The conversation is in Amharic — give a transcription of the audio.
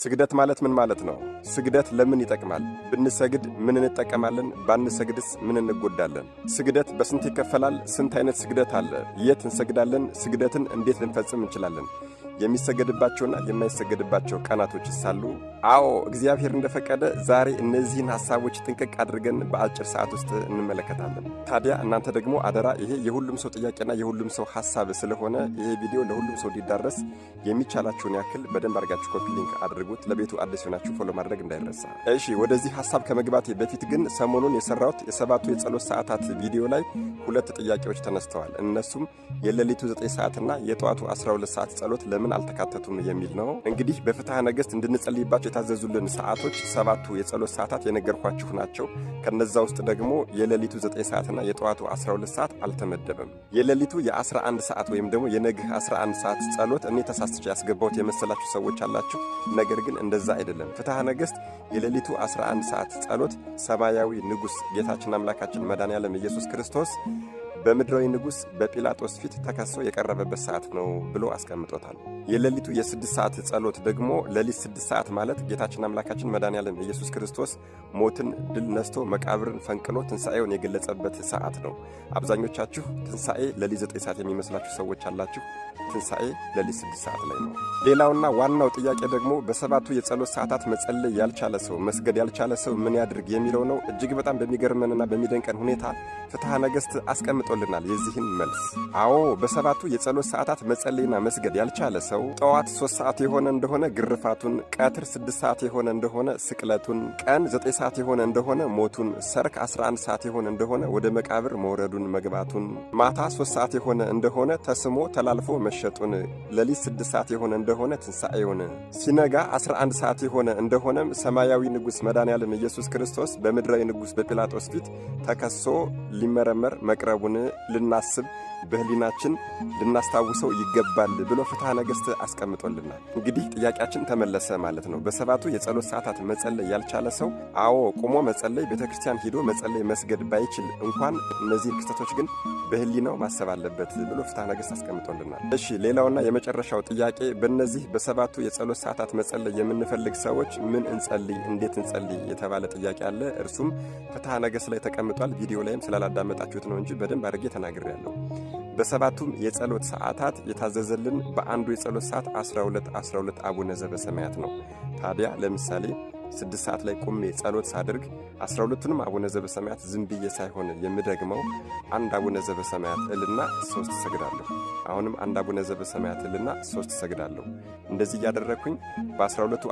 ስግደት ማለት ምን ማለት ነው? ስግደት ለምን ይጠቅማል? ብንሰግድ ምን እንጠቀማለን? ባንሰግድስ ምን እንጎዳለን? ስግደት በስንት ይከፈላል? ስንት አይነት ስግደት አለ? የት እንሰግዳለን? ስግደትን እንዴት ልንፈጽም እንችላለን? የሚሰገድባቸውና የማይሰገድባቸው ቀናቶችስ አሉ? አዎ፣ እግዚአብሔር እንደፈቀደ ዛሬ እነዚህን ሐሳቦች ጥንቅቅ አድርገን በአጭር ሰዓት ውስጥ እንመለከታለን። ታዲያ እናንተ ደግሞ አደራ፣ ይሄ የሁሉም ሰው ጥያቄና የሁሉም ሰው ሐሳብ ስለሆነ ይሄ ቪዲዮ ለሁሉም ሰው እንዲዳረስ የሚቻላችሁን ያክል በደንብ አድርጋችሁ copy link አድርጉት። ለቤቱ አዲስ የሆናችሁ follow ማድረግ እንዳይረሳ። እሺ፣ ወደዚህ ሐሳብ ከመግባቴ በፊት ግን ሰሞኑን የሰራሁት የሰባቱ የጸሎት ሰዓታት ቪዲዮ ላይ ሁለት ጥያቄዎች ተነስተዋል። እነሱም የሌሊቱ 9 ሰዓትና የጠዋቱ 12 ሰዓት ጸሎት ለምን አልተካተቱም የሚል ነው። እንግዲህ በፍትሐ ነገሥት እንድንጸልይባቸው የታዘዙልን ሰዓቶች ሰባቱ የጸሎት ሰዓታት የነገርኳችሁ ናቸው። ከነዛ ውስጥ ደግሞ የሌሊቱ 9 ሰዓትና የጠዋቱ 12 ሰዓት አልተመደበም። የሌሊቱ የ11 ሰዓት ወይም ደግሞ የነግህ 11 ሰዓት ጸሎት እኔ ተሳስቼ ያስገባሁት የመሰላችሁ ሰዎች አላችሁ። ነገር ግን እንደዛ አይደለም። ፍትሐ ነገሥት የሌሊቱ 11 ሰዓት ጸሎት ሰማያዊ ንጉሥ ጌታችን አምላካችን መድኃኔዓለም ኢየሱስ ክርስቶስ በምድራዊ ንጉሥ በጲላጦስ ፊት ተከሶ የቀረበበት ሰዓት ነው ብሎ አስቀምጦታል። የሌሊቱ የ6 ሰዓት ጸሎት ደግሞ ሌሊት 6 ሰዓት ማለት ጌታችን አምላካችን መድኃኔዓለም ኢየሱስ ክርስቶስ ሞትን ድል ነስቶ መቃብርን ፈንቅሎ ትንሣኤውን የገለጸበት ሰዓት ነው። አብዛኞቻችሁ ትንሣኤ ሌሊት 9 ሰዓት የሚመስላችሁ ሰዎች አላችሁ። ትንሣኤ ሌሊት 6 ሰዓት ላይ ነው። ሌላውና ዋናው ጥያቄ ደግሞ በሰባቱ የጸሎት ሰዓታት መጸለይ ያልቻለ ሰው፣ መስገድ ያልቻለ ሰው ምን ያድርግ የሚለው ነው። እጅግ በጣም በሚገርመንና በሚደንቀን ሁኔታ ፍትሐ ነገሥት አስቀምጦልናል የዚህን መልስ። አዎ፣ በሰባቱ የጸሎት ሰዓታት መጸለይና መስገድ ያልቻለ ሰው ጠዋት 3 ሰዓት የሆነ እንደሆነ ግርፋቱን፣ ቀትር 6 ሰዓት የሆነ እንደሆነ ስቅለቱን፣ ቀን 9 ሰዓት የሆነ እንደሆነ ሞቱን፣ ሰርክ 11 ሰዓት የሆነ እንደሆነ ወደ መቃብር መውረዱን መግባቱን፣ ማታ 3 ሰዓት የሆነ እንደሆነ ተስሞ ተላልፎ መሸጡን፣ ሌሊት 6 ሰዓት የሆነ እንደሆነ ትንሣኤውን፣ ሲነጋ 11 ሰዓት የሆነ እንደሆነም ሰማያዊ ንጉሥ መድኃኔዓለም ኢየሱስ ክርስቶስ በምድራዊ ንጉሥ በጲላጦስ ፊት ተከሶ ሊመረመር መቅረቡን ልናስብ፣ በህሊናችን ልናስታውሰው ይገባል ብሎ ፍትሐ ነገሥት አስቀምጦልናል። እንግዲህ ጥያቄያችን ተመለሰ ማለት ነው። በሰባቱ የጸሎት ሰዓታት መጸለይ ያልቻለ ሰው፣ አዎ፣ ቆሞ መጸለይ፣ ቤተ ክርስቲያን ሂዶ መጸለይ መስገድ ባይችል እንኳን እነዚህን ክስተቶች ግን በህሊናው ማሰብ አለበት ብሎ ፍትሐ ነገሥት አስቀምጦልናል። እሺ፣ ሌላውና የመጨረሻው ጥያቄ በእነዚህ በሰባቱ የጸሎት ሰዓታት መጸለይ የምንፈልግ ሰዎች ምን እንጸልይ፣ እንዴት እንጸልይ የተባለ ጥያቄ አለ። እርሱም ፍትሐ ነገሥት ላይ ተቀምጧል። ቪዲዮ ላይም ስላላዳመጣችሁት ነው እንጂ በደንብ አድርጌ ተናግሬያለሁ። በሰባቱም የጸሎት ሰዓታት የታዘዘልን በአንዱ የጸሎት ሰዓት 12 12 አቡነ ዘበሰማያት ነው። ታዲያ ለምሳሌ 6 ሰዓት ላይ ቆሜ ጸሎት ሳደርግ 12ቱንም አቡነ ዘበሰማያት ዝም ብዬ ሳይሆን የምደግመው አንድ አቡነ ዘበሰማያት እልና ሶስት እሰግዳለሁ። አሁንም አንድ አቡነ ዘበሰማያት እልና ሶስት እሰግዳለሁ። እንደዚህ እያደረግኩኝ በ12ቱ